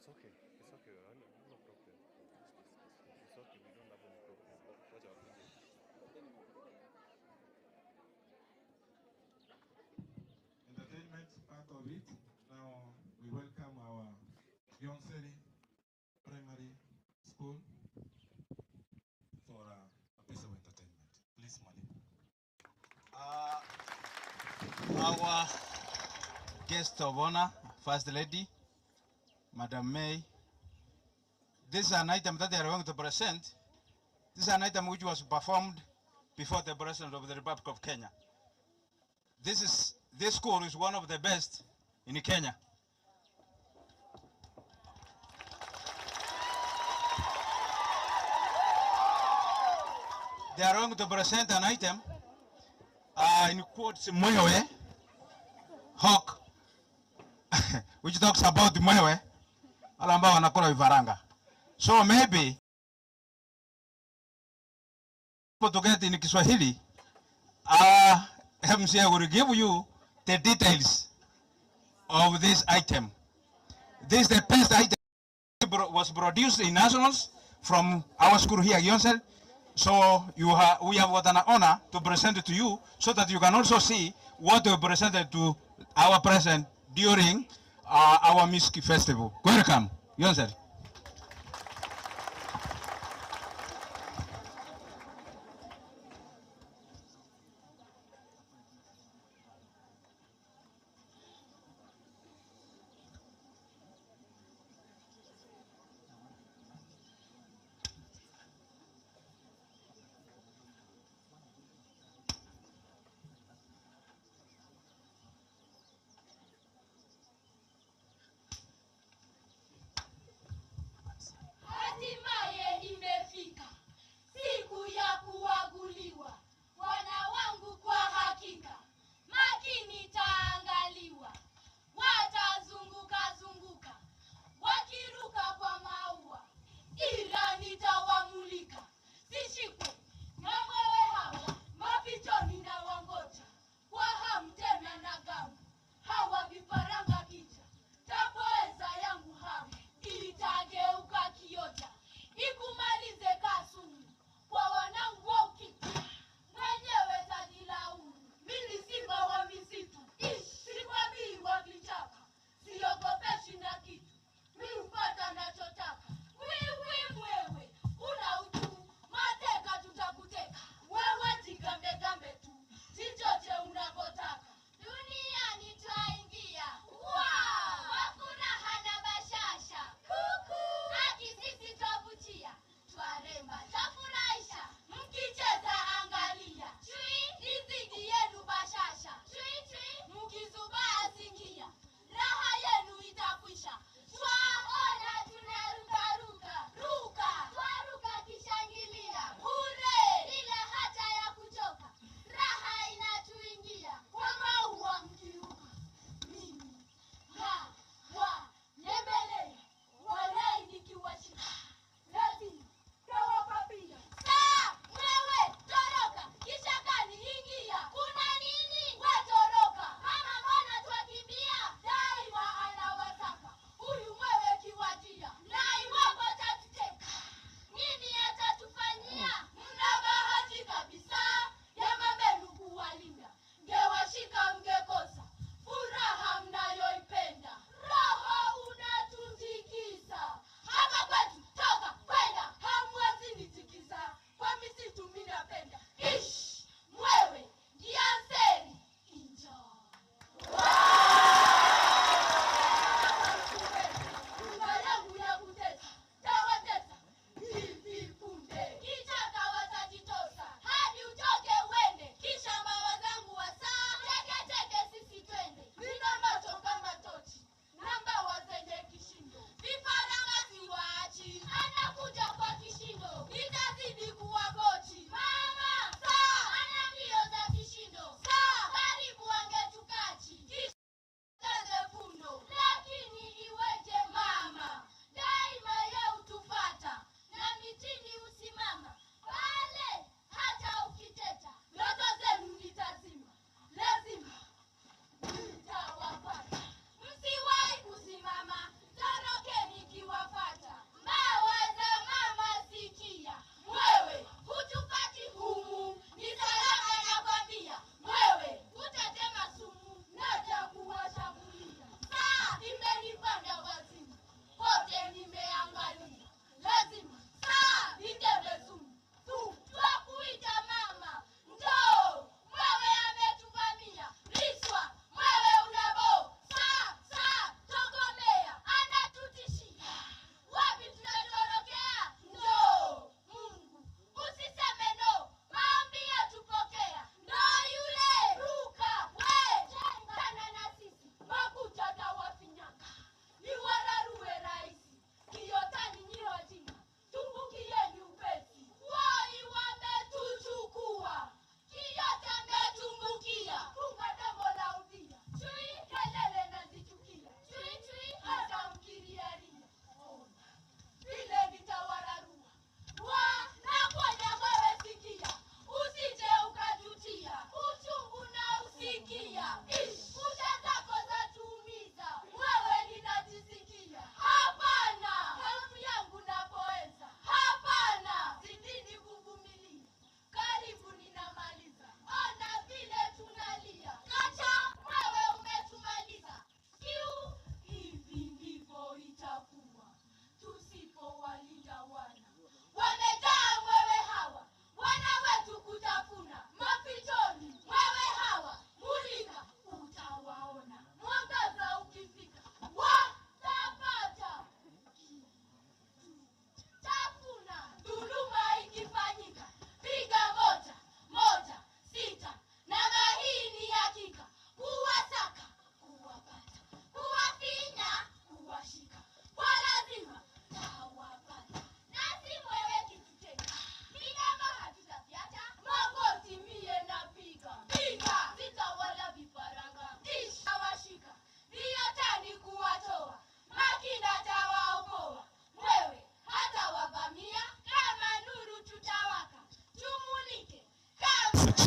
Okay. It's okay. No problem. It's okay. We don't have any problem. Wacha wakuje. Entertainment part of it. Now we welcome our Gionseri Primary School for a piece of entertainment. Please, Mwalimu. Our guest of honor, First Lady, Madam May. This is an item that they are going to present. This is an item which was performed before the President of the Republic of Kenya. This school is one of the best in Kenya. They are going to present an item, in quotes, Mwewe, hawk, which talks about mwewe, wale ambao wanakula vifaranga. So maybe to get in Kiswahili, MCA will give you the details of this item. This is the best item was produced in nationals from our school here, Gionseri. So we have got an honor to present it to you so that you can also see what we presented to our president during our music festival. Welcome, Gionseri.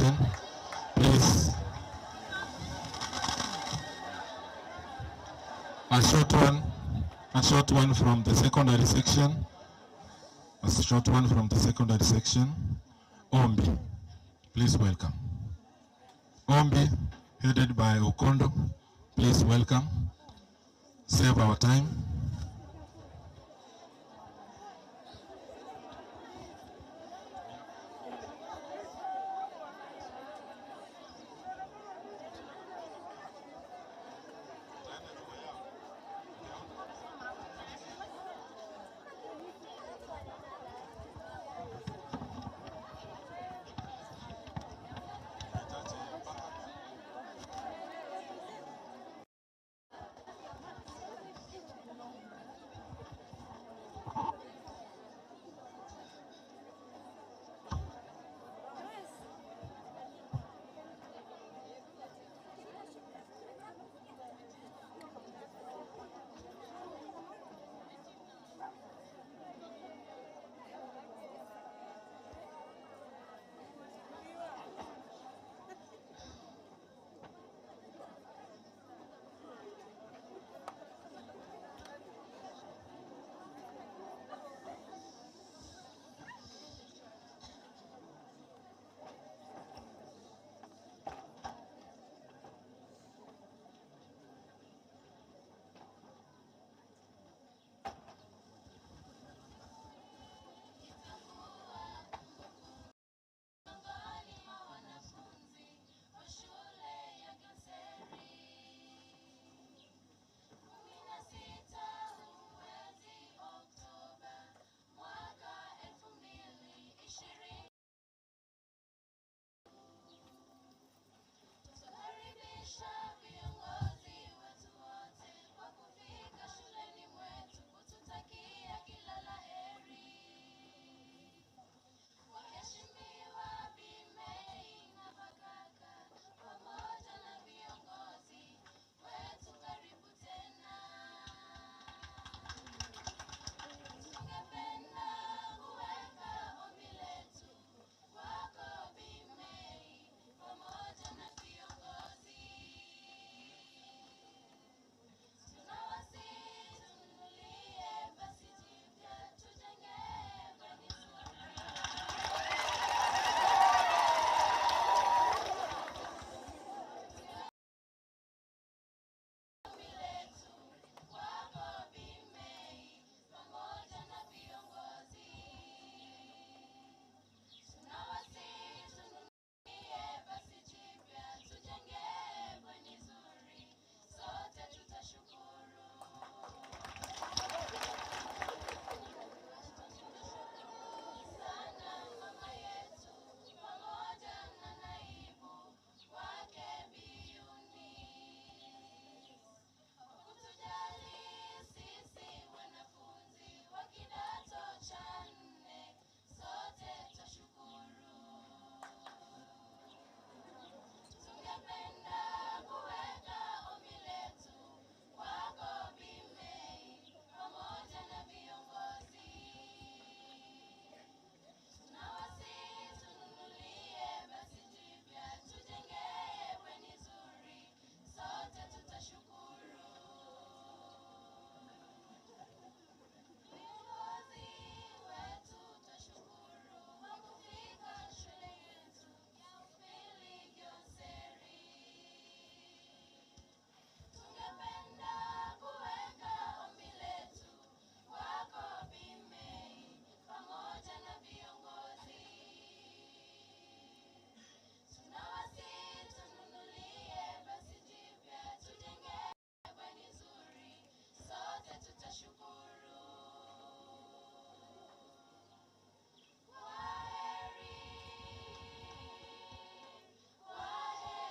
section. Please. A short one, a short one from the secondary section. A short one from the secondary section. Ombi, please welcome. Ombi, headed by Okondo, please welcome. Save our time.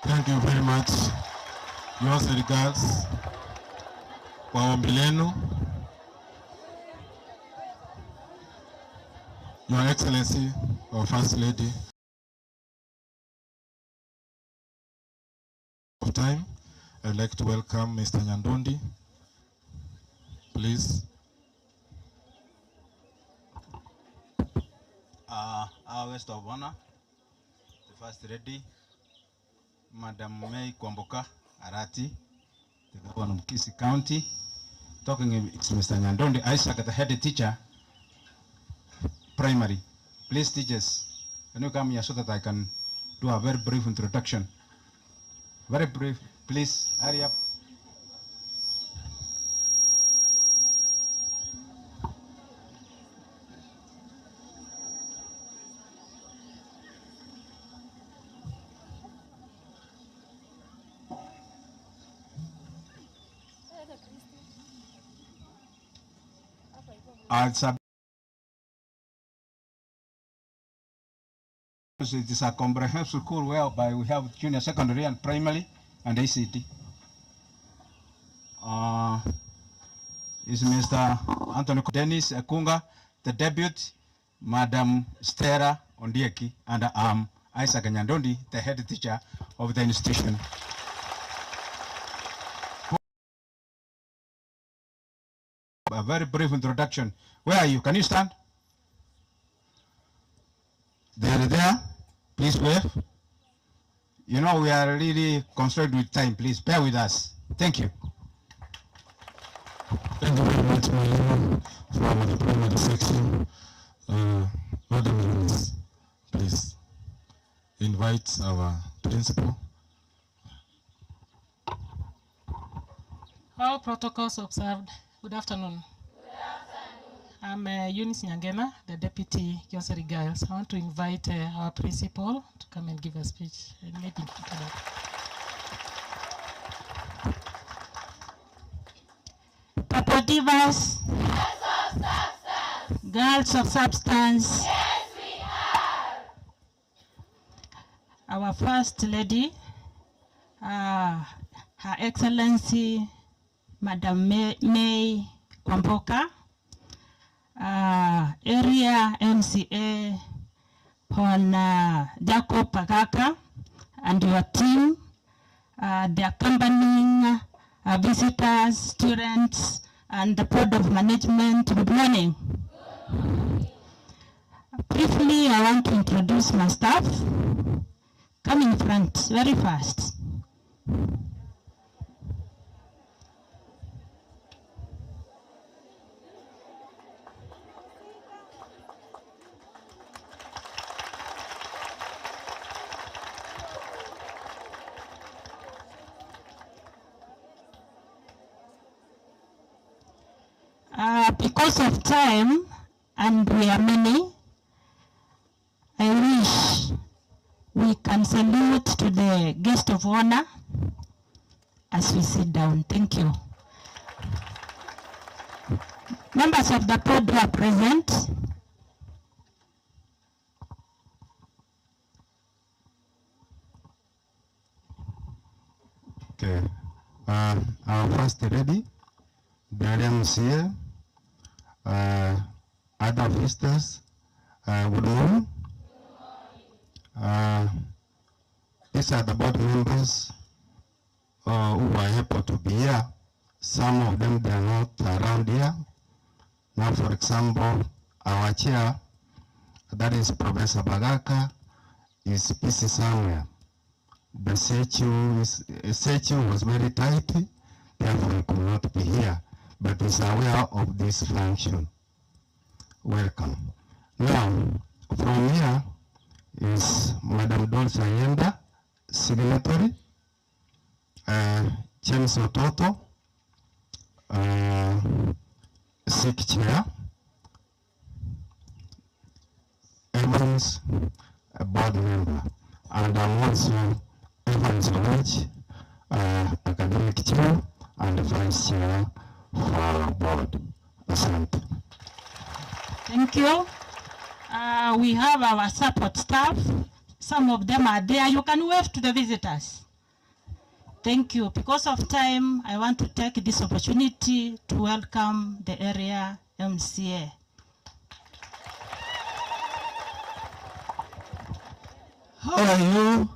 Thank you very much. Yours regards kwa ombi lenu. Your Excellency, our First Lady of time, I'd like to welcome Mr. Nyandundi. Please. Our guest of honor, the First Lady, Madam May Kwamboka Arati, the Governor of Kisii County. Talking is Mr. Nyandondi Isaac, the head teacher, primary. Please, teachers, can you come here so that I can do a very brief introduction? Very brief, please, hurry up. It is a comprehensive school whereby we have junior secondary and primary and ACT. Is Mr. Anthony Dennis Akunga, the deputy, Madam Stella Ondieki, and I'm Isaac Nyandondi, the head teacher of the institution. A very brief introduction. Where are you? Can you stand? They are there. Please wave. You know, we are really constrained with time. Please bear with us. Thank you. Thank you very much, Mwalimu, from the primary section. Madam Eunice, please invite our principal. All protocols observed. Good afternoon. I'm Eunice Nyangena, the Deputy Kyoseri Girls. I want to invite our principal to come and give a speech and maybe introduction. Purple Divas. Girls of Substance. Yes, we are. Our First Lady, Her Excellency, Madam May Kwamboka, Area MCA Hon Jacob Pagaka and your team, the accompanying visitors, students, and the Board of Management. Good morning. Briefly, I want to introduce my staff. Come in front very fast. Because of time, and we are many, I wish we can salute to the guest of honor as we sit down. Thank you. Members of the board who are present. Okay. Our first lady, the MCA, other visitors, good morning. These are the board members who are able to be here. Some of them, they are not around here. Now, for example, our chair, that is Professor Bagaka, is busy somewhere. The schedule was very tight, therefore he could not be here, but is aware of this function. Welcome. Now, from here is Madam Dulce Ayenda, signatory, James Ototo, SIC chair, Evans, a board member, and I'm also Evans Olech, academic chair and vice chair for our board. Asante. Thank you. We have our support staff. Some of them are there. You can wave to the visitors. Thank you. Because of time, I want to take this opportunity to welcome the area MCA. How are you?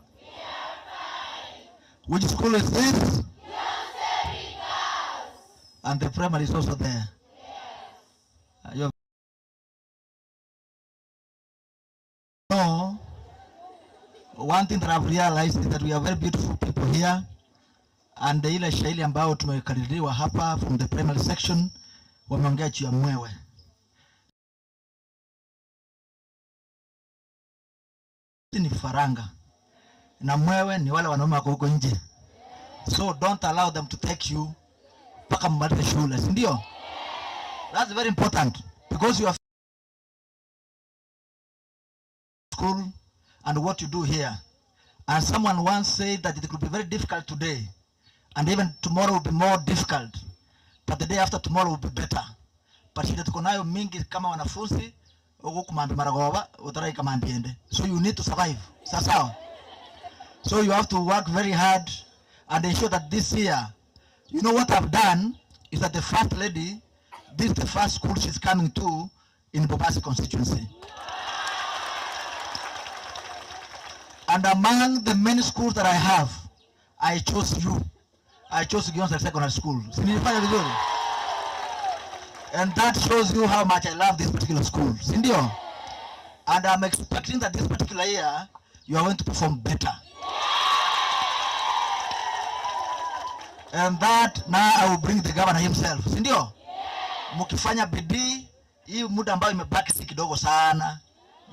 Which school is this? And the primary is also there. Yes. You know One thing that I've realized is that we are very beautiful people here, and ile shairi ambayo tumekaririwa hapa from the primary section wameongea juu ya mwewe. Ni faranga na mwewe ni wale wanaume wako huko nje, so don't allow them to take you mpaka mmalize shule, si ndio? That's very important because you are school and what you do here. And someone once said that it could be very difficult today, and even tomorrow will be more difficult, but the day after tomorrow will be better. But shida tuko nayo mingi kama wanafunzi huku kumambi maragoba utarai kama ambiende. So you need to survive. Sawa. So you have to work very hard and ensure that this year, you know what I've done is that the first lady, this is the first school she's coming to in Bobasi constituency. And among the many schools that I have, I chose you. I chose Gionseri Secondary School. Si nilifanya vizuri? And that shows you how much I love this particular school. Si ndio? And I'm expecting that this particular year, you are going to perform better. And that now I will bring the governor himself. Si ndio? Mkifanya bidii, hii muda ambayo imebaki si kidogo sana.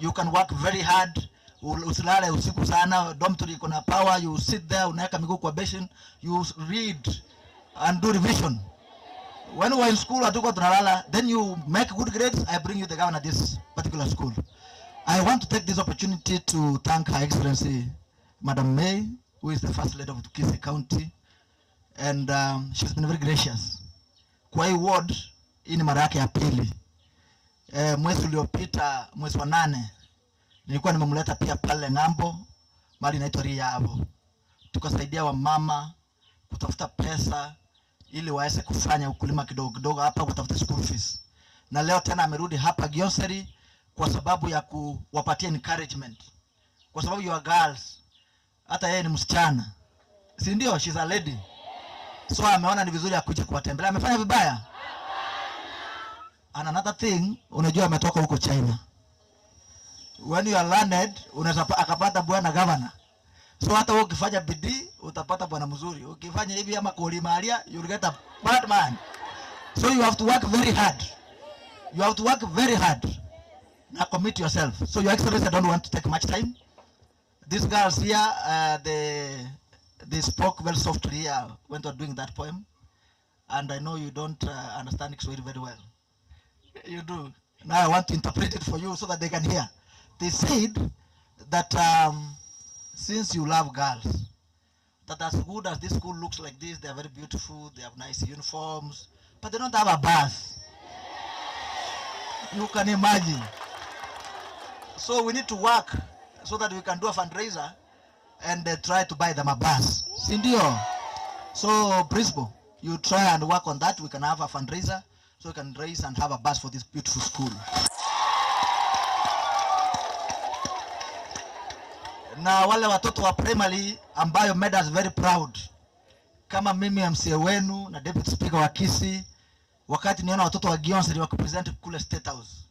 You can work very hard. Usilale usiku sana. Dormitory iko na power. You sit there, unaweka miguu kwa basin, you read and do revision. When we were in school, hatukuwa tunalala. Then you make good grades, I bring you the governor this particular school. I want to take this opportunity to thank Her Excellency Madam May, who is the First Lady of Kisii County, and she's been very gracious. Kwa hii ward, hii ni mara yake ya pili. Mwezi uliopita, mwezi wa 8, nilikuwa nimemleta pia pale ng'ambo, mahali inaitwa Riabo. Tukasaidia wamama kutafuta pesa ili waweze kufanya ukulima kidogo kidogo hapa, kutafuta school fees. Na leo tena amerudi hapa Gionseri kwa sababu ya kuwapatia encouragement. Kwa sababu you are girls. Hata yeye ni msichana. Si ndio? She's a lady. So ameona ni vizuri akuje kuwatembelea. Amefanya vibaya? And another thing, unajua ametoka huko China. When you are learned, unaweza akapata bwana governor. So hata wewe ukifanya bidii utapata bwana mzuri. Ukifanya hivi ama kulimalia, you'll get a bad man. So you have to work very hard. You have to work very hard. Now commit yourself. So Your Excellency, I don't want to take much time. These girls here, they spoke very softly here when they were doing that poem. And I know you don't understand Kiswahili very well. You do. Now I want to interpret it for you so that they can hear. They said that since you love girls, that as good as this school looks like this, they are very beautiful, they have nice uniforms, but they don't have a bus. You can imagine. So we need to work so that we can do a fundraiser and try to buy them a bus. Si ndio? So principal, you try and work on that. We can have a fundraiser so we can raise and have a bus for this beautiful school. Na wale watoto wa primary ambayo made us very proud. Kama mimi MCA wenu na deputy speaker wa Kisii, wakati niona watoto wa Gionseri wakipresent kule State House,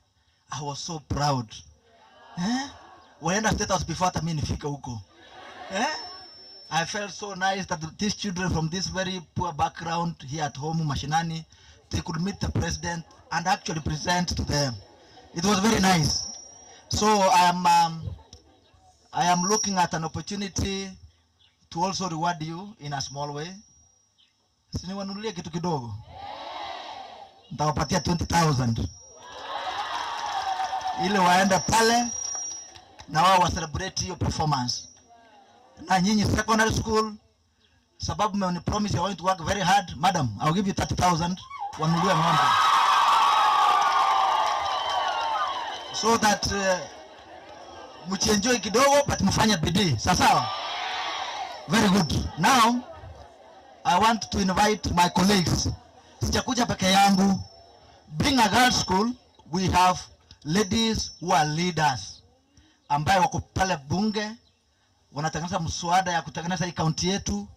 I was so proud. Walienda State House before hata mimi nifike huko. I felt so nice that these children from this very poor background here at home, mashinani, they could meet the president and actually present to them. It was very nice. So I am looking at an opportunity to also reward you in a small way. Siniwanunulie kitu kidogo. Nitawapatia 20,000. Ili waende pale na wao wa celebrate hiyo performance. Na nyinyi secondary school, sababu mmeni promise you are going to work very hard, madam, I will give you 30,000 wanunulie ng'ombe. So that mchienjoy kidogo but mfanye bidii. Sawa sawa? Very good. Now I want to invite my colleagues. Sijakuja peke yangu. Being a girls school, we have ladies who are leaders ambaye wako pale bunge wanatengeneza mswada ya kutengeneza hii county yetu,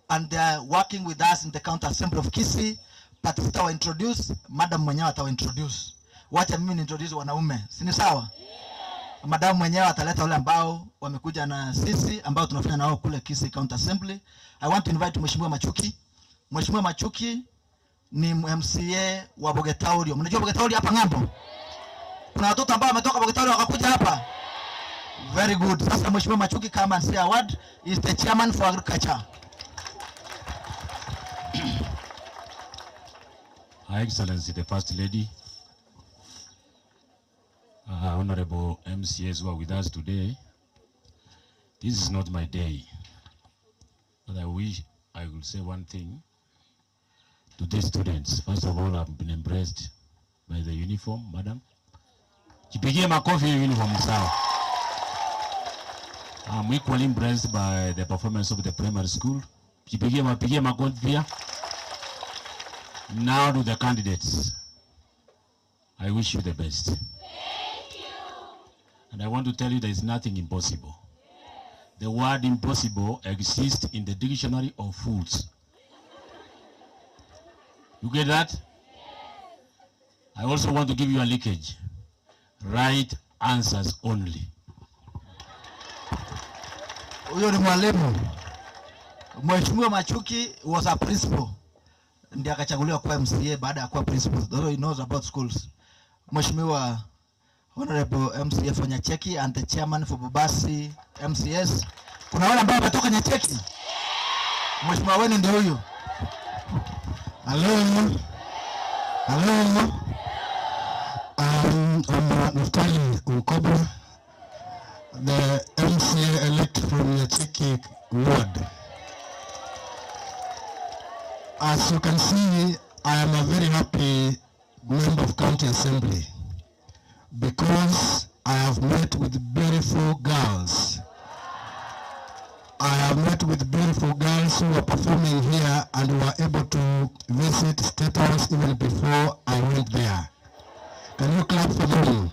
and they are working with us in the county assembly of Kisii. But sitawa introduce, madam mwenyewe atawa introduce. Wacha mimi ni introduce wanaume, si ni sawa? Madamu mwenyewe ataleta wale ambao wamekuja na sisi ambao tunafanya nao kule Kisii County Assembly. I want to invite Mheshimiwa Machuki. Mheshimiwa Machuki ni MCA wa Bogetaurio. Mnajua Bogetaurio hapa ng'ambo? Kuna watoto ambao wametoka Bogetaurio wakakuja hapa. Very good. Sasa Mheshimiwa Machuki, come and say a word. Is the chairman for agriculture. Her Excellency the First Lady, Honorable MCAs who are with us today, this is not my day, but I wish I could say one thing to these students. First of all, I've been impressed by the uniform, madam. Jipigie makofi hiyo uniform sawa. I'm equally impressed by the performance of the primary school. Jipigie mapigie makofi pia. Now to the candidates. I wish you the best. Thank you. And I want to tell you there is nothing impossible. The word impossible exists in the dictionary of fools. You get that? Yes. I also want to give you a leakage. Right answers only. Huyo ni mwalimu. Mheshimiwa Machuki was a principal. Ndiye akachaguliwa kuwa MCA baada ya kuwa principal. Though he knows about schools. Mheshimiwa Honorable MCA for Nyacheki and the chairman for Bobasi MCS. Kuna wale ambao wametoka Nyacheki. Mheshimiwa wenu ndio huyu. Hello. Hello. I'm Naftali Unkoba, the MCA elect from Nyacheki ward. As you can see, I am a very happy member of County Assembly because I have met with beautiful girls. I have met with beautiful girls who were performing here and were able to visit State House even before I went there. Can you clap for them?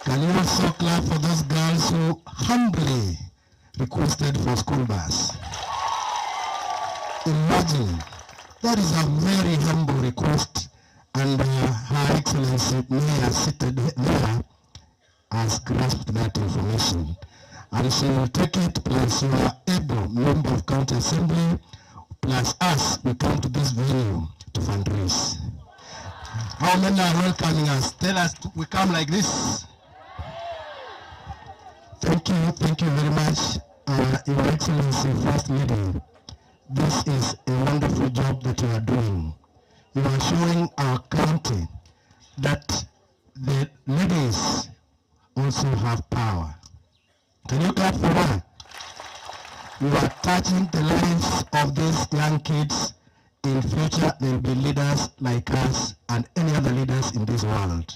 Can you also clap for those girls who humbly requested for school bus? Imagine, that is a very humble request, and Her Excellency Mayor seated there has grasped that information. And she will take it, plus you are able member of County Assembly, plus us, we come to this venue to fundraise. How many are welcoming us? Tell us we come like this. Thank you very much, Your Excellency First Lady. This is a wonderful job that you are doing. You are showing our county that the ladies also have power. Can you clap for her? You are touching the lives of these young kids. In future, they will be leaders like us and any other leaders in this world.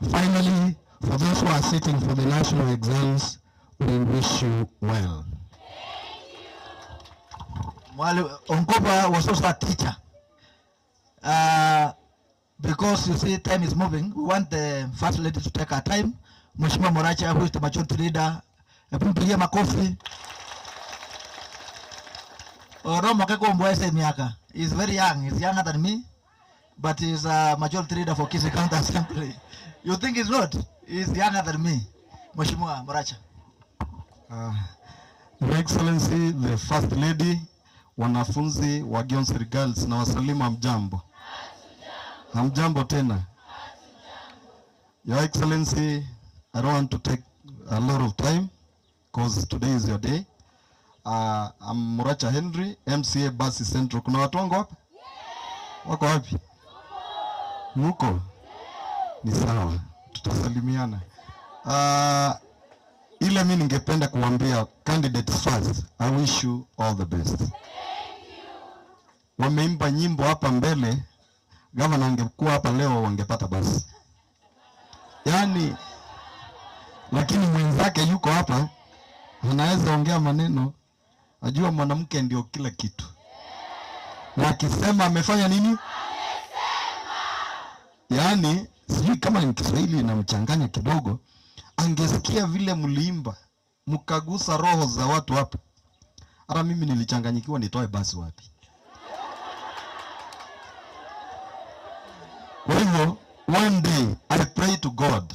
Finally, for those who are sitting for the national exams, we wish you well. Mwalimu Onkoba was also a teacher. Because you see time is moving, we want the First Lady to take her time. Mheshimiwa Moracha, who is the majority leader, hebu mpigie makofi. Oromo keko mbwese miaka. He's very young, he's younger than me, but he's a majority leader for Kisii County Assembly. You think he's not? He's younger than me. Mheshimiwa Moracha. Your Excellency, the First Lady, wanafunzi wa Gionseri Girls na wasalimu hamjambo. Hamjambo tena. Your Excellency, I don't want to take a lot of time because today is your day. I'm Muracha Henry, MCA Basi Central. Kuna watu wangu hapa? Wako wapi? Muko? Ni sawa, tutasalimiana. Ile mi ningependa kuambia candidates first, I wish you all the best. Wameimba nyimbo hapa mbele, gavana angekuwa hapa leo wangepata basi. Yaani, lakini mwenzake yuko hapa, anaweza ongea maneno. Najua mwanamke ndio kila kitu, na akisema amefanya nini? Yaani, sijui kama ni Kiswahili inamchanganya kidogo. Angesikia vile mliimba mkagusa roho za watu hapa, hata mimi nilichanganyikiwa, nitoe basi wapi? Kwa hivyo, one day I pray to God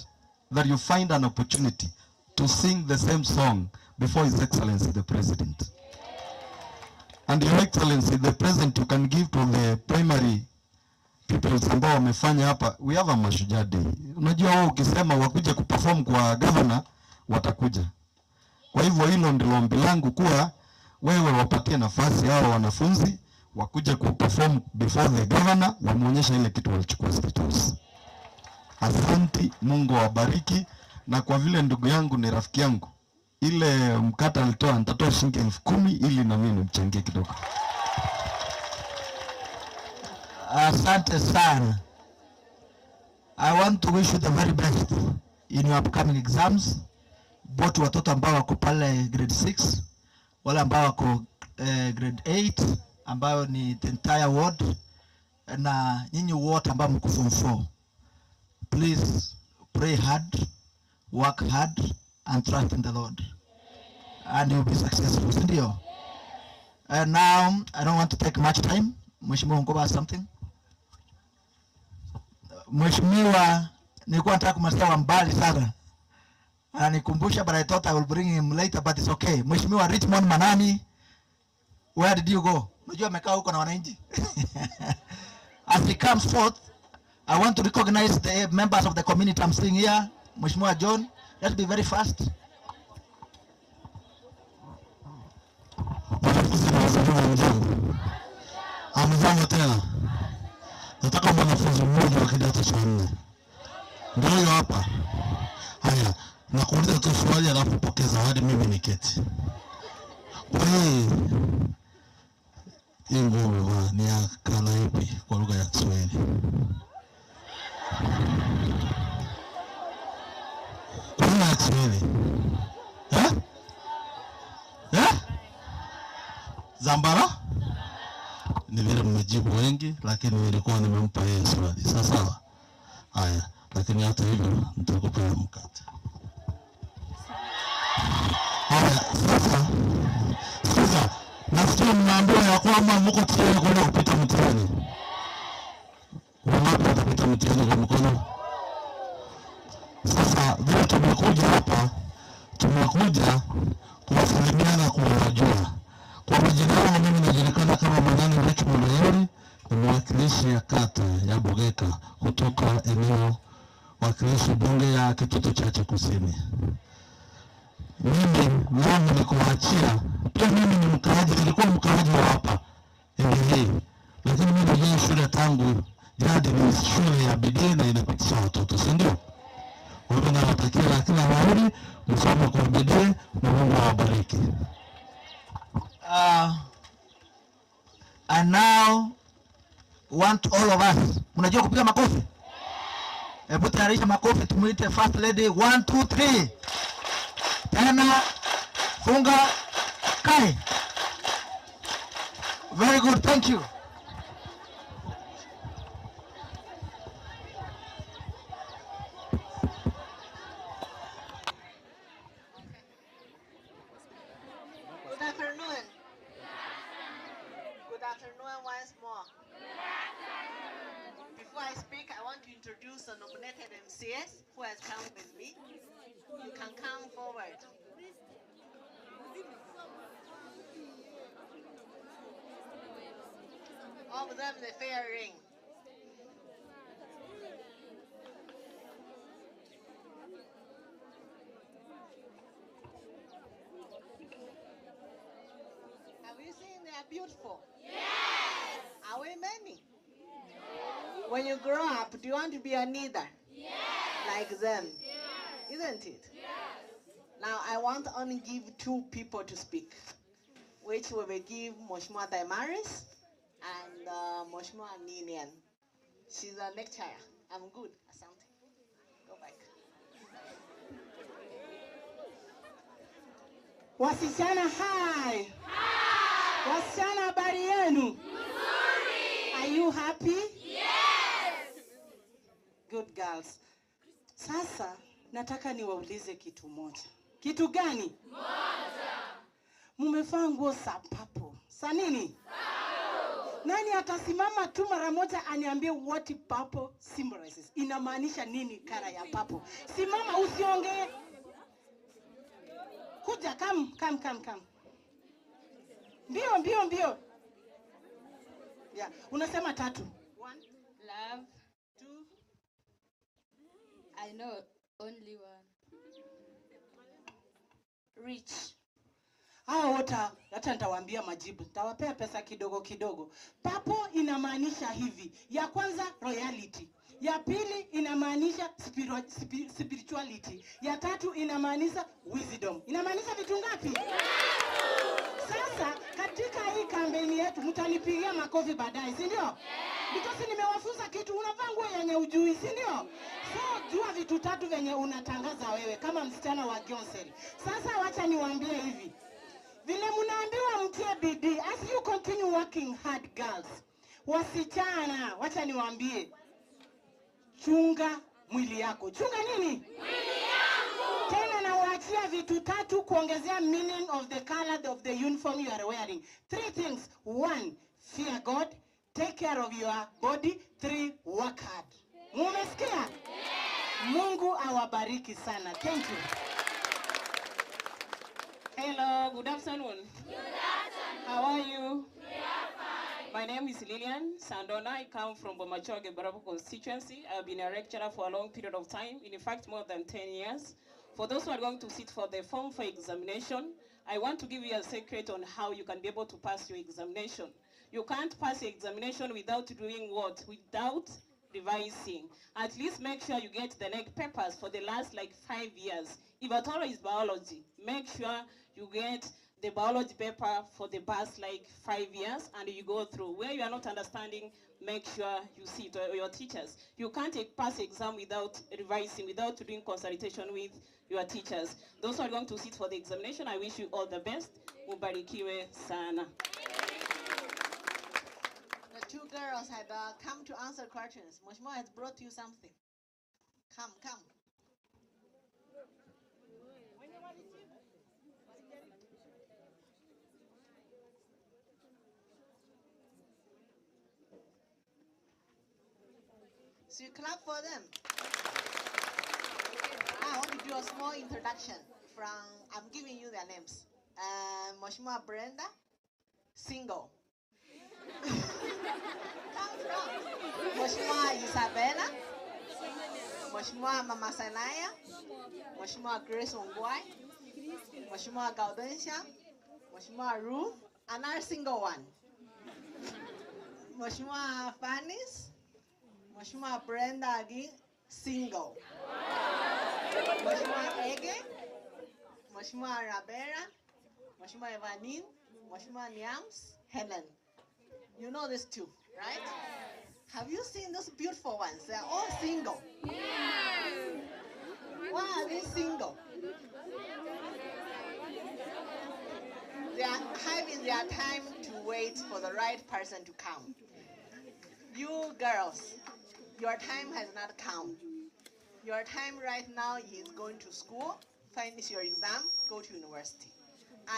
that you find an opportunity to sing the same song before His Excellency the President. And Your Excellency, the present you can give to the primary pupils ambao wamefanya hapa, we have a Mashujaa Day. Unajua wao ukisema wakuja kuperform kwa governor, watakuja. Kwa hivyo hilo ndilo ombi langu kuwa wewe wapatie nafasi hao wanafunzi wakuja kuperform before the governor, wamuonyeshe ile kitu walichukua State House. Asanti, Mungu awabariki. Na kwa vile ndugu yangu ni rafiki yangu, ile mkate alitoa, nitatoa shilingi 10,000 ili na mimi nimchangie kidogo. Asante sana. I want to wish you the very best in your upcoming exams. Both watoto ambao wako pale grade 6, wale ambao wako grade 8 ambayo ni the entire ward, na nyinyi wote ambao mko form 4. Please pray hard, work hard and trust in the Lord, and you'll be successful. Si ndio? And now I don't want to take much time. Mheshimiwa Ongoba has something. Mheshimiwa, nilikuwa nataka kumsikia wa mbali sana. Ananikumbusha, but I thought I will bring him later, but it's okay. Mheshimiwa Richmond Manani, where did you go? Unajua amekaa huko na wananchi. As he comes forth, I want to recognize the members of the community I'm seeing here. Mheshimiwa John, let's be very fast. Wanafunzi na wazazi, hamjambo? Hamjambo tena. Nataka mwanafunzi mmoja wa kidato cha 4. Ndio huyo hapa. Haya, nakuuliza tu swali alafu pokea zawadi, mimi niketi. Kwa hii nguo umevaa ni ya color ipi kwa lugha ya Kiswahili? Kwa lugha ya Kiswahili. Eh? Eh? Zambara? Ni vile mmejibu wengi, lakini nilikuwa nimempa yeye swali. Sawa sawa. Haya, lakini hata hivyo nitakupa mkate. Haya, sasa sikiza, nasikia mnaambiwa ya kwamba mko tayari kwenda kupita mtihani. Wangapi watapita mtihani kwa mkono? Sasa vile tumekuja hapa, tumekuja kuwasalimiana, kuwajua. Kwa majina yangu mimi najulikana kama Manani Richmond Oyori, ni mwakilishi ya kata ya Bogeka kutoka eneo wakilishi bunge ya Kitutu Chache Kusini. Mimi langu ni kuwaachia, pia mimi ni mkaaji, nilikuwa mkaaji wa hapa eneo, lakini mimi najua shule tangu jadi ni shule ya bidii na inapitisha watoto, si ndio? Kwa hivyo nawatakia kila la heri, msome kwa bidii na Mungu awabariki. And now want all of us, mnajua kupiga makofi? Hebu tayarisha makofi, tumuite First Lady. 1 2 3. Tena funga kai. Very good, thank you. Good afternoon. Good afternoon once more. Before I speak, I want to introduce the nominated MCS who has come with me. You can come forward. All of them the fair ring. Have you seen they are beautiful? Yes! Are we many? Yes. When you grow up, do you want to be a leader? Yes! Like them? Yes! Isn't it? Yes! Now I want to only give 2 people to speak, which we will give Mheshimiwa Daimaris and Mheshimiwa Ninian. She's a lecturer. I'm good. Asante. Go back. Wasichana, hi. Hi. Wasichana, habari yenu? Nzuri. Are you happy? Yes. Good girls. Sasa nataka niwaulize kitu moja. Kitu gani? Moja. Mumevaa nguo za purple. Za nini? Purple. Nani atasimama tu mara moja aniambie what purple symbolizes? Inamaanisha nini color ya purple? Simama usiongee. Kuja, come, come, come, come. Mbio, mbio, mbio. Yeah, unasema tatu. One, love. Two. I know only one. Rich. Hawa wote hata nitawaambia majibu, nitawapea pesa kidogo kidogo. Purple inamaanisha hivi: ya kwanza royalty, ya pili inamaanisha spirituality, ya tatu inamaanisha wisdom. Inamaanisha vitu ngapi? Sasa katika hii kampeni yetu mtanipigia makofi baadaye, si ndio? Because nimewafunza kitu, unavaa nguo yenye ujui, si ndio? So jua vitu tatu venye unatangaza wewe kama msichana wa Gionseri. Sasa wacha niwaambie hivi, vile mnaambiwa mtie bidii, as you continue working hard girls, wasichana, wacha niwaambie, chunga mwili yako. Chunga nini? Mwili yangu. Tena nawaachia vitu tatu kuongezea meaning of the color of the uniform you are wearing. Three things. One, fear God, take care of your body. Three, work hard. Mumesikia? Mungu awabariki sana. Thank you. Hello, good afternoon. Good afternoon. How are you? We are fine. My name is Lillian Sandona. I come from Bomachoge Borabu constituency. I've been a lecturer for a long period of time, in fact, more than 10 years. For those who are going to sit for the Form 4 examination, I want to give you a secret on how you can be able to pass your examination. You can't pass the examination without doing what? Without revising. At least make sure you get the neck papers for the last like 5 years. If at all is biology, make sure you get the biology paper for the past like 5 years and you go through. Where you are not understanding, make sure you see to your teachers. You can't pass exam without revising, without doing consultation with your teachers. Those who are going to sit for the examination, I wish you all the best. Mubarikiwe sana. The two girls had come to answer questions. Mheshimiwa has brought you something. Come, come. So you clap for them. I want to do a small introduction from, I'm giving you their names. Mheshimiwa Brenda, single. Come from Mheshimiwa Isabella, Mheshimiwa Mama Sanaya, Mheshimiwa Grace Ongwae, Mheshimiwa Gaudensia, Mheshimiwa Ruth, another single one. Mheshimiwa Fanis, Mheshimiwa Brenda again, single. Mheshimiwa Ege, Mheshimiwa Rabera, Mheshimiwa Evanin, Mheshimiwa Niams, Helen. You know these two, right? Yes. Have you seen those beautiful ones? They're all single. Yes. Why are they single? They are having their time to wait for the right person to come. You girls, your time has not come. Your time right now is going to school, finish your exam, go to university,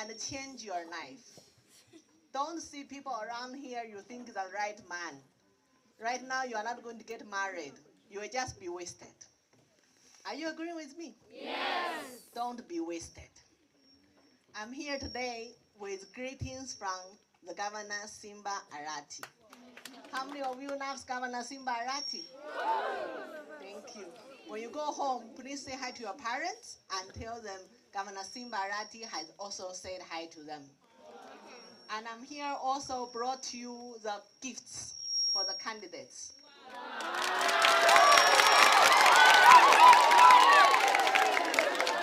and change your life. Don't see people around here you think is the right man. Right now you are not going to get married. You will just be wasted. Are you agreeing with me? Yes. Don't be wasted. I'm here today with greetings from the Governor Simba Arati. How many of you love Governor Simba Arati? Thank you. When you go home, please say hi to your parents and tell them Governor Simba Arati has also said hi to them. And I'm here also brought you the gifts for the candidates.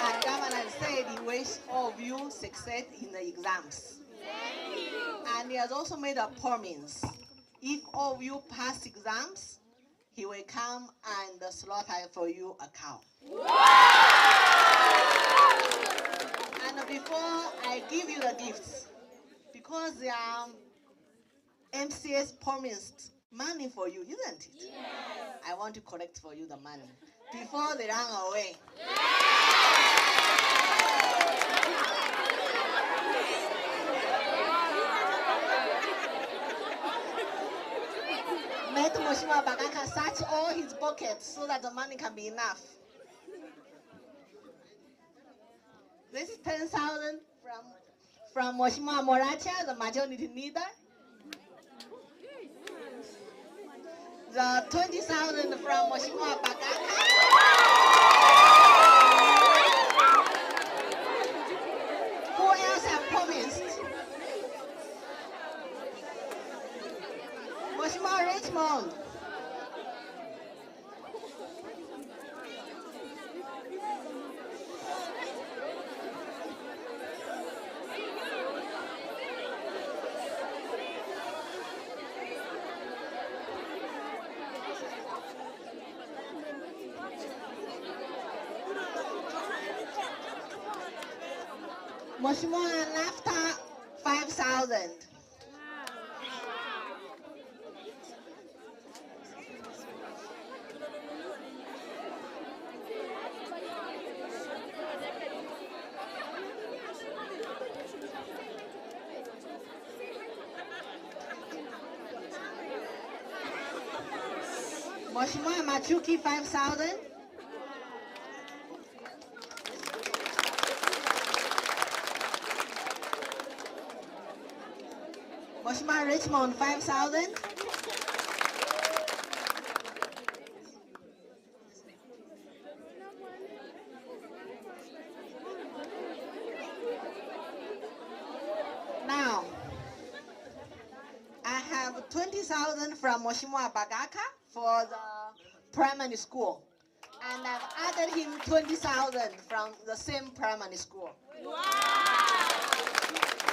And Governor said he wished all of you success in the exams. Thank you. And he has also made a promise. If all of you pass exams, he will come and slaughter for you a cow. And before I give you the gifts, because they are MCS promised money for you, isn't it? Yes. I want to collect for you the money before they run away. Yes. Mheshimiwa Bagaka search all his pockets so that the money can be enough. This is 10,000 from Mheshimiwa Moracha, the majority leader. The 20,000 from Mheshimiwa Bagaka. Who else have promised? Mheshimiwa Richmond. Mheshimiwa Nafta, 5,000. Mheshimiwa Machuki, 5,000. Mheshimiwa Richmond, 5,000. Now, I have 20,000 from Mheshimiwa Bagaka for the primary school. And I've added him 20,000 from the same primary school. Wow.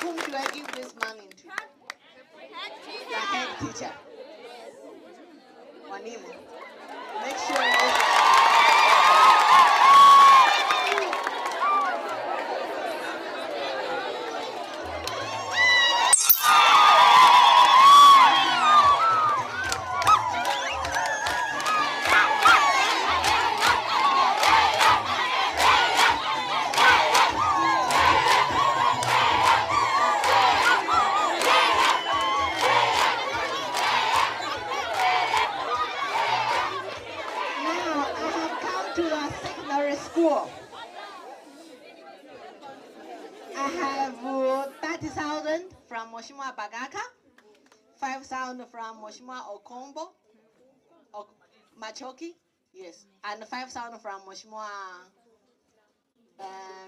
Whom do I give this money to? The head teacher. Wanimu. Make sure you. School. I have 30,000 from Mheshimiwa Bagaka, 5,000 from Mheshimiwa Okombo, Machoki, yes, and 5,000 from Mheshimiwa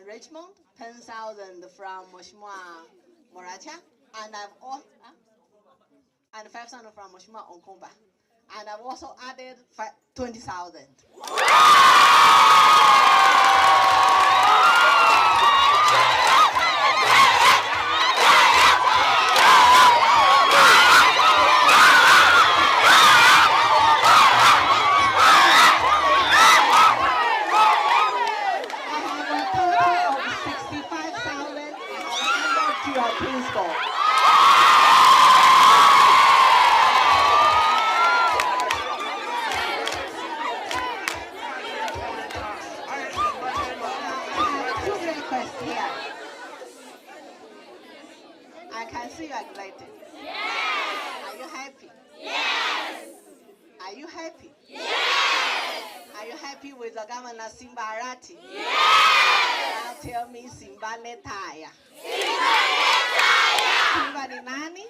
Richmond, 10,000 from Mheshimiwa Moracha, and I've also and 5,000 from Mheshimiwa Okomba, and I've also added 20,000. Principal. I have two requests here. I can see you are excited. Yes. Are you happy? Yes. Are you happy? Yes. Are you happy with the Governor Simba Arati? Yes. Now tell me Simba Netaya. Simba ni nani?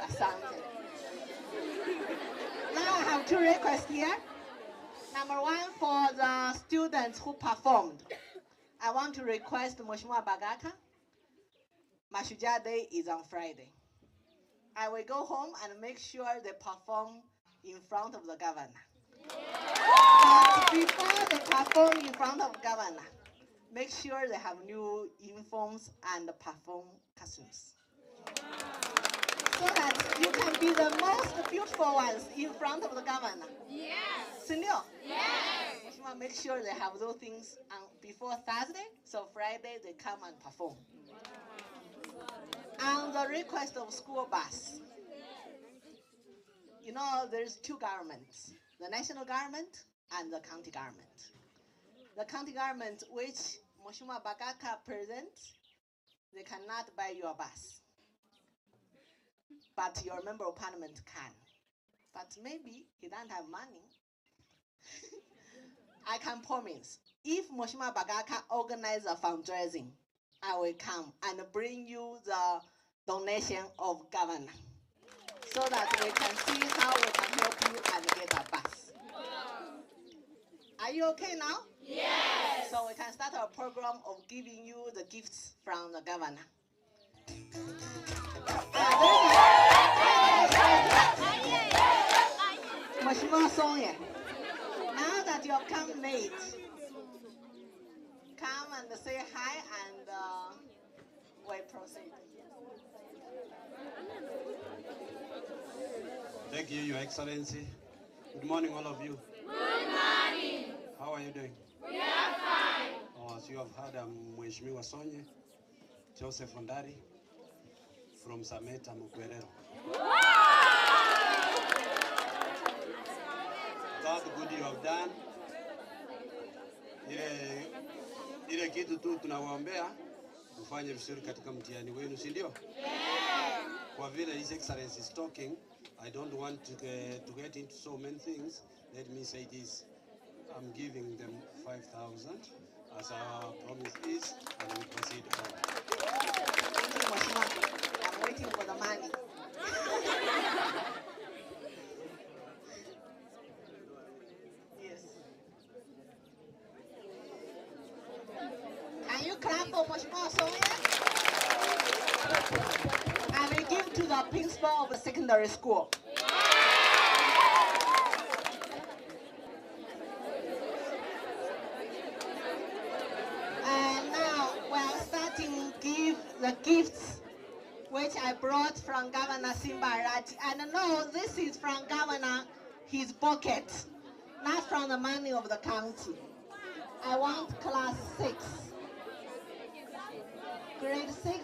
Asante. Now I have two requests here. Number one, for the students who performed. I want to request Mheshimiwa Bagaka. Mashujaa Day is on Friday. I will go home and make sure they perform in front of the governor. But before they perform in front of governor, make sure they have new uniforms and perform costumes. So that you can be the most beautiful ones in front of the governor. Yes. Sindio? Yes. You want to make sure they have those things before Thursday, so Friday they come and perform. On the request of school bus. You know, there's two governments, the national government and the county government. The county government, which Mheshimiwa Bagaka presents, they cannot buy your bus. But your member of parliament can. But maybe he doesn't have money. I can promise, if Mheshimiwa Bagaka organizes a fundraising, I will come and bring you the donation of governor so that we can see how we can help you and get a bus. Are you okay now? Yes. So we can start our program of giving you the gifts from the governor. Mheshimiwa Sonia, now that you have come late, come and say hi and we proceed. Thank you, Your Excellency. Good morning, all of you. Good morning. How are you doing? We are fine. Oh, as you have heard, I'm Mheshimiwa Sonye Joseph Ondari from Sameta Mukwerero. That good you have done. Ile kitu tu tunawaombea mfanye vizuri katika mtihani wenu, si ndio? Kwa vile His Excellency is talking, I don't want to get into so many things. Let me say this. I'm giving them 5,000 as our promise is, and we proceed on. Thank you, Mheshimiwa. I'm waiting for the money. Yes. Can you clap for Mheshimiwa Sonia? I will give to the principal of the secondary school. And now we are starting to give the gifts which I brought from Governor Simba Arati. And no, this is from Governor, his pocket, not from the money of the county. I want class 6. Grade 6.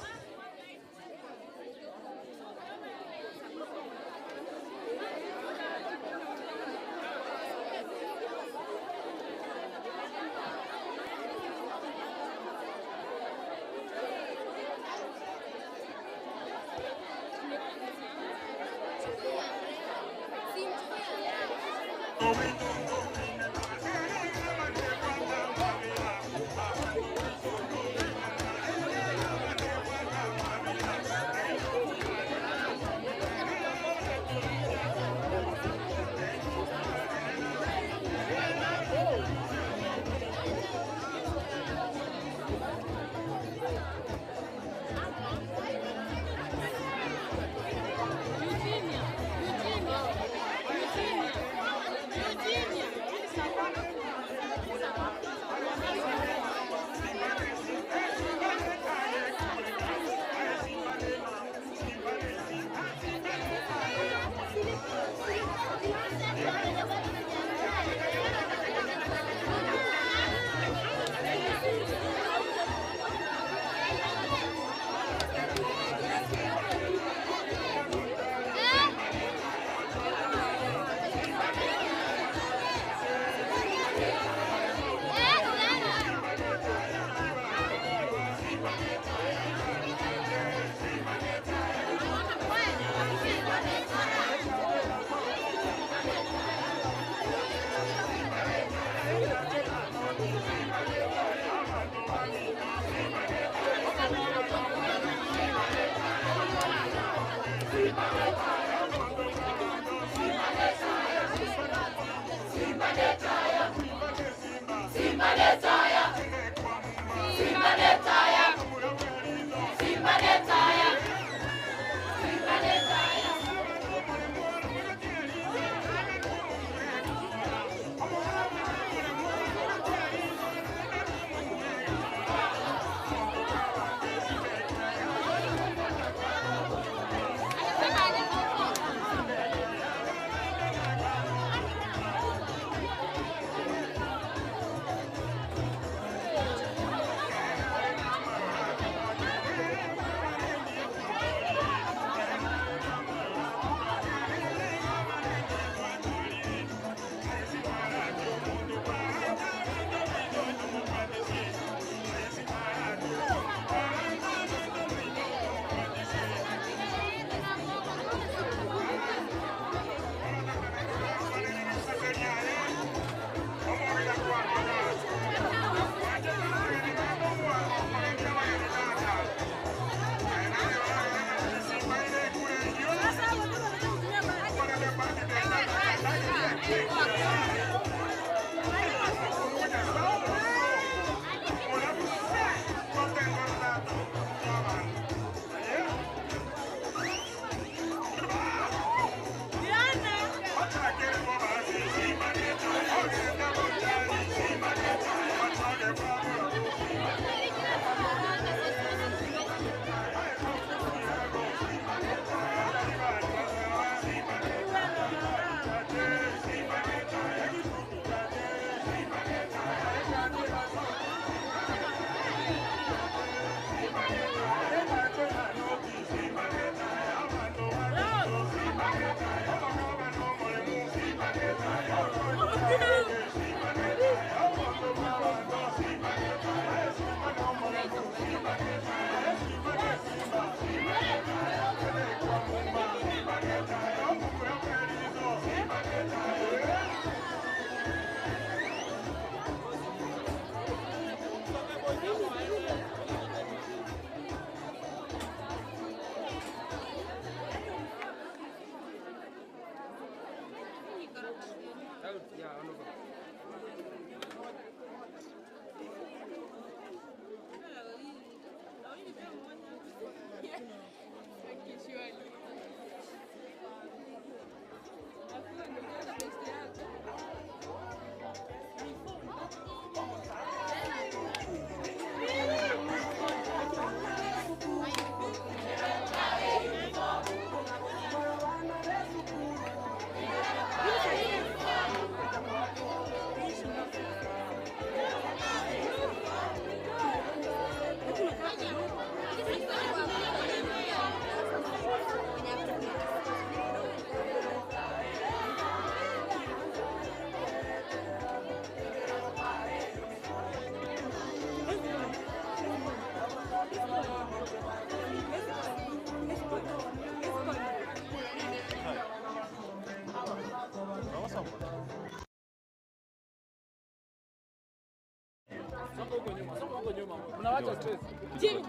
Songa huko nyuma, songa huko nyuma. Mnawacha stress. Chini.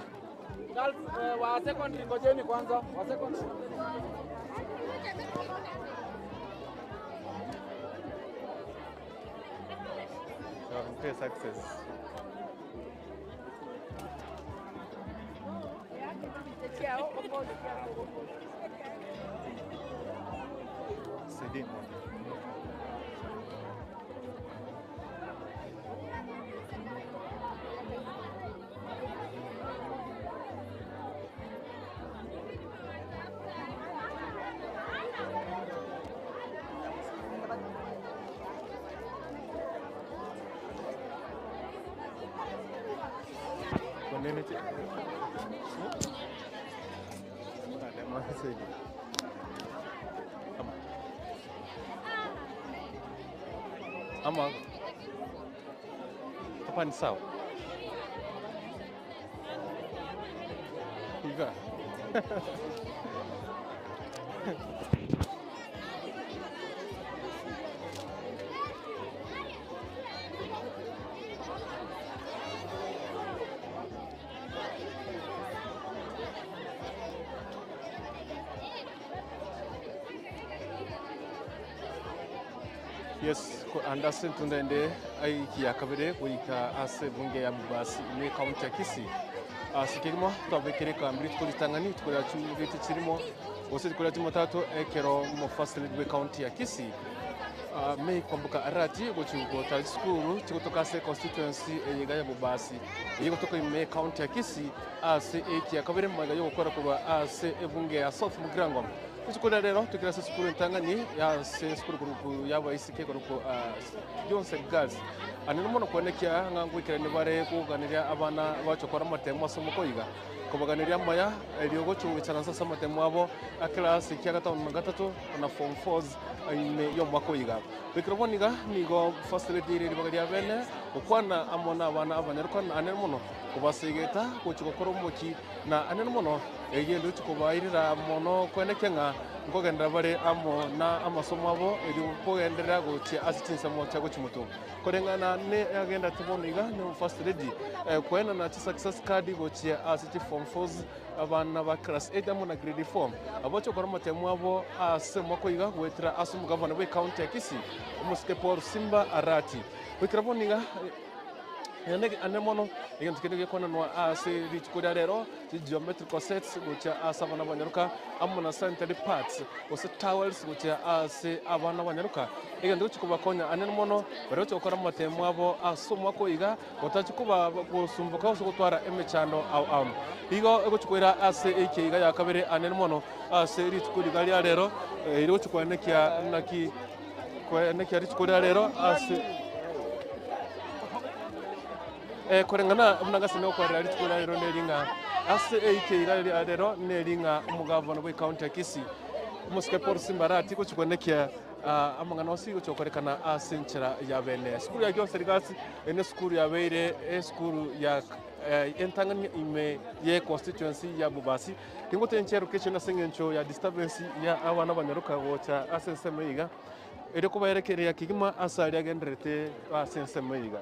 Girls wa secondary ngojeni kwanza, wa secondary. Mpe success. Sedin. Ama hapa ni sawa. Iga. Yes, andase tundende aiki ya kabere kuika ase bunge ya Bubasi ni county ya Kisii. Asikirimo twabekere kambiri tukulitangani tukola churiti chirimo ose tukola timatatu ekero mo facility we county ya Kisii. Me kwambuka arati gochugo ta school chikutoka se constituency eyega ya Bubasi. Yego toka me county ya Kisii ase eki ya kabere maga yo gukora kuba ase ebunge ya South Mugirango. Tukola rero tukira se school ntangani ya se school kuruku yaba isike kuruku Johnson Girls. Anino mono kwenekia ngangwikira ni bare kuganira abana bachokora matemo asomo koiga kubaganiria maya eriogo chuwichana sasa matemo abo a class kia gatano na gatatu na form 4 ime yo makoiga bikiroboniga nigo facility iri bagaria bene gukwana amona abana abanyarukana anene mono kubasigeta kuchikokora omoki na anene mono egendo chikubairira mono kwenekia ng'a nkogendera bare amo na amasomo abo eri kogendera gochia ase chinsemo chia gochimutu koreng'ana ne agenda tiboniga ne first lady kwena na success card gochia ase chi form 4 abana ba class 8 amo na grade 4 abochokora matemo abo ase makoiga gwetera ase omogavana bwe county ya Kisii omusike Paul Simba Arati wikiraboniga ane mono egento kende gekonanwa ase rituko ria rero geometrical sets gochia ase abana banyaruka amo na sanitary pads gose towels gochia ase abana banyaruka egento gochikobakonya anene mono baria gochikokora amatemo abo ase omwaka oiga gotachikoba gosumbuka gose gotwara emechando ao ao igo egochikoira ase ekeiga ya kabere anene mono ase rituko riga ria rero eri gochikwenekia naki kwenekia rituko ria rero ase korengana mnangasi no kwa rituko ria rero neringa ase eike ria rero neringa omugavana bwe county ya Kisii omusike Paul Simba Arati gochikwenekia amang'ana osi gochokorekana ase enchera ya bene sukuru ya Johnson Girls ene sukuru ya beire esukuru ya entangani ime ye constituency ya Bubasi tingote enchero kecho na sengencho ya disturbance ya abana banyaruka gocha ase ensemo iga ere kubaerekeria kigima ase aria agenderete ase ensemo iga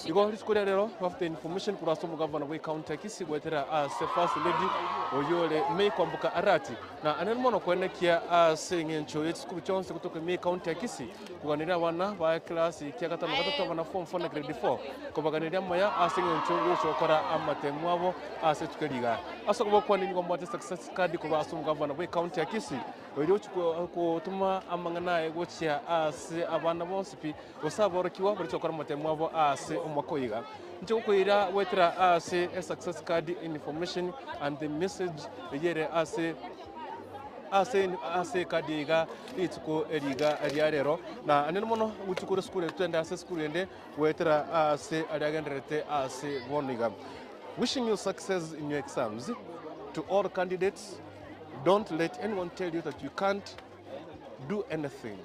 igo rituko ria rero bafite information kurasa omugavana bwe county ya Kisii gwetera ase first lady oyore May Kwamboka Arati na anene mono kwenekia ase eng'encho y'echisukuru chionsi gotoka ime county ya Kisii kuganira abana ba class kia gatano gatatu abana form 4 na grade 4 kobaganiria maya ase eng'encho yochokora amatemo abo ase rituko riga ase okobakwanini gombwate success card korwa ase omugavana bwe county ya Kisii oyo gotuma amang'ana aye gochia ase abana bonsi pi gose aborokiwa barichokora amatemo abo ase omwaka oiga nche gokoira gwetera ase a success card information and the message eyere ase ase kadi iga rituko eriga ria rero na anene mono gochikora sukuru twende ase sukuru ende gwetera ase aria agenderete ase bono iga. Wishing you success in your exams. To all candidates, don't let anyone tell you that you can't do anything,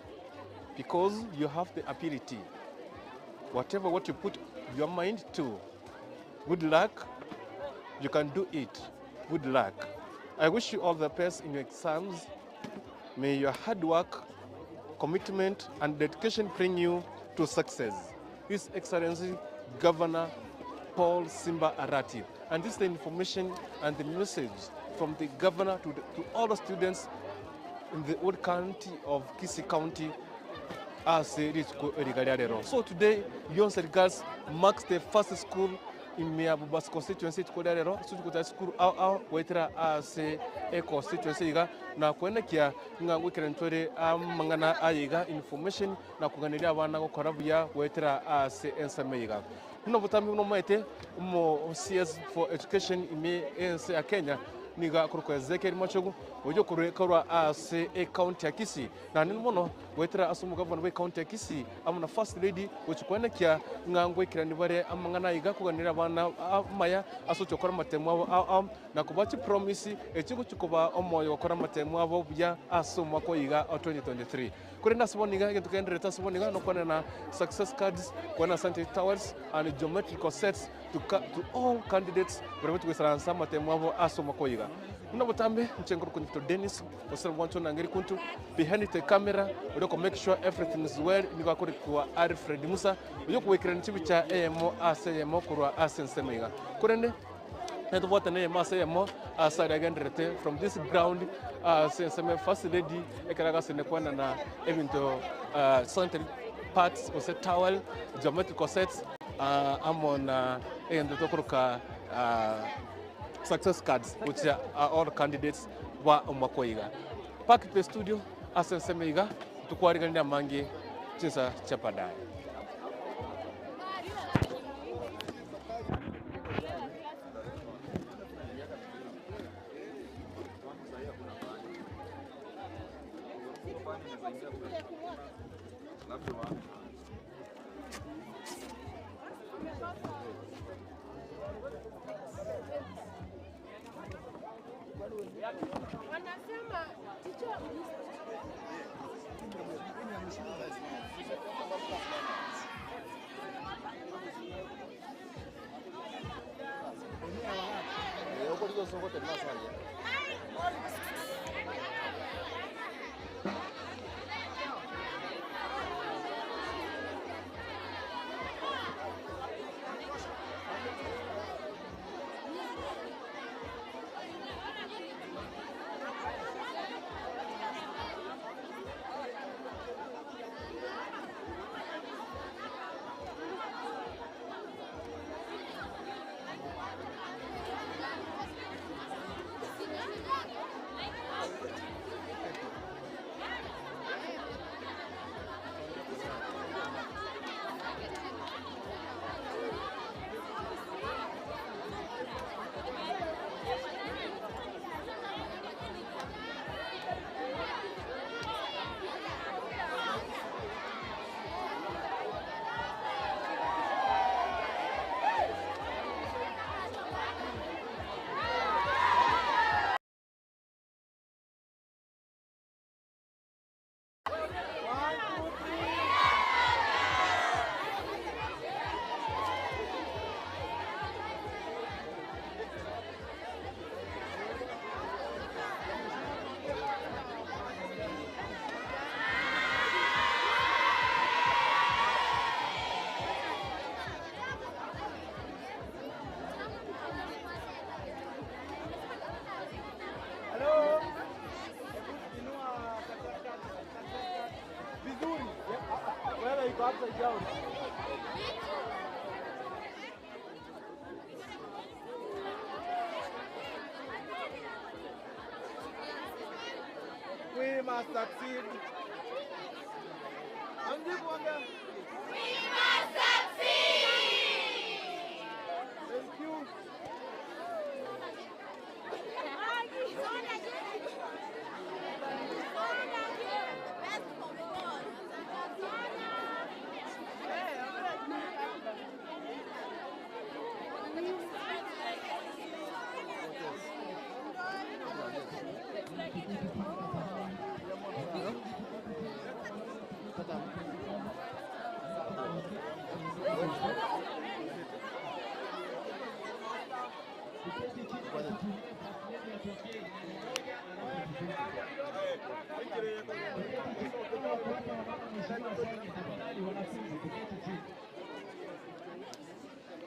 because you have the ability. Whatever what you put your mind to, good luck, you can do it. Good luck. I wish you all the best in your exams. May your hard work, commitment, and dedication bring you to success. His Excellency Governor Paul Simba Arati. And this is the information and the message from the governor to all the students in the old county of Kisii County as rero. So today, Gionseri Girls marks the first school in Bobasi constituency tukolera so school au au wetera ase e constituency iga na kwenekia ng'angwikira ntwere amang'ana ayiga information na kuganiria abana gukora buya wetera ase ensame iga buno butambi buno mwete mo CS for education ime ense ya Kenya niga kuruko Ezekiel Machogu ojo kurekorwa ase e county ya Kisii na nini muno wetera ase omugavana we county ya Kisii amuna first lady ochikwenekia ng'angwikira nibare amang'ana iga kuganira abana amaya ase ochokora amatemu abo na kubachi promise echigo chikoba omoyo gokora amatemu abo buya ase omwaka iga 2023 kuri nasiboniga egento kenderete asiboniga nokwana na success cards kwana sanitary towels and geometrical sets to all candidates bari batugwesaransa amatemu abo ase omwaka iga muna butambe mchengoro kunito Dennis osera mwancho nangeri kuntu behind the camera uri make sure everything is well niko akuri kwa Alfred Musa uyo kuwekera nchibi cha AMO ase emo kurwa ase nsemiga kurende netubwate ne mase emo asari agenderete from this ground senseme first lady ekeraga sinekwana na ebinto sanitary parts ose towel geometrical sets amona egento tokuruka success cards which are all candidates wa omwakoiga back to the studio asenseme iga tukwariganira mangi chinsa chapadai. We must succeed. We must succeed. Thank you.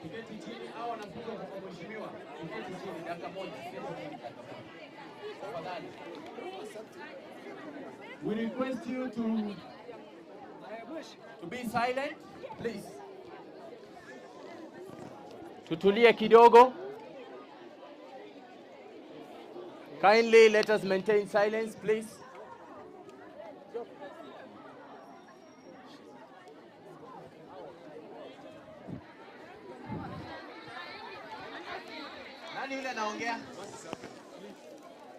Tuketi chini. Tuketi chini dakika moja, tuketi chini dakika moja. Tafadhali. We request you to be silent, please. Tutulie kidogo. Kindly let us maintain silence, please. Nani yule anaongea?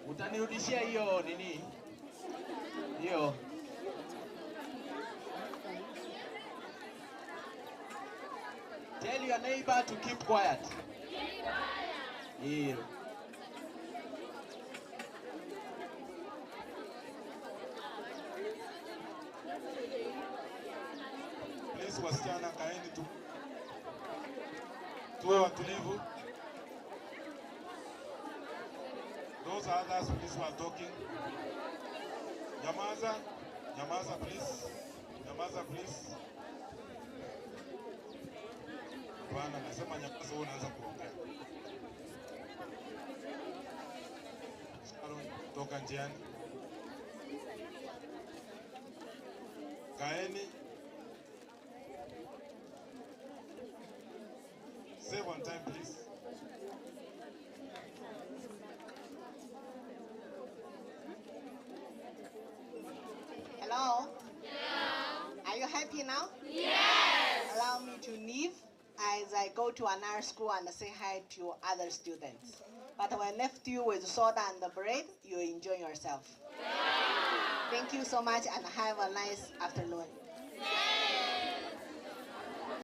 Utanirudishia hiyo nini? Hiyo. Tell your neighbor to keep quiet. Hiyo. Please wasichana, kaeni tu, tuwe watulivu. Those others please who are talking. Nyamaza, nyamaza please. Nyamaza please. Hapana, nasema nyamaza, wewe unaanza kuongea. Sharon, toka njiani. Kaeni. Save on time, please. Hello? Yeah. Are you happy now? Yes. Allow me to leave as I go to another school and say hi to other students. But when I left you with soda and the bread, you enjoy yourself. Yeah. Thank you so much and have a nice afternoon.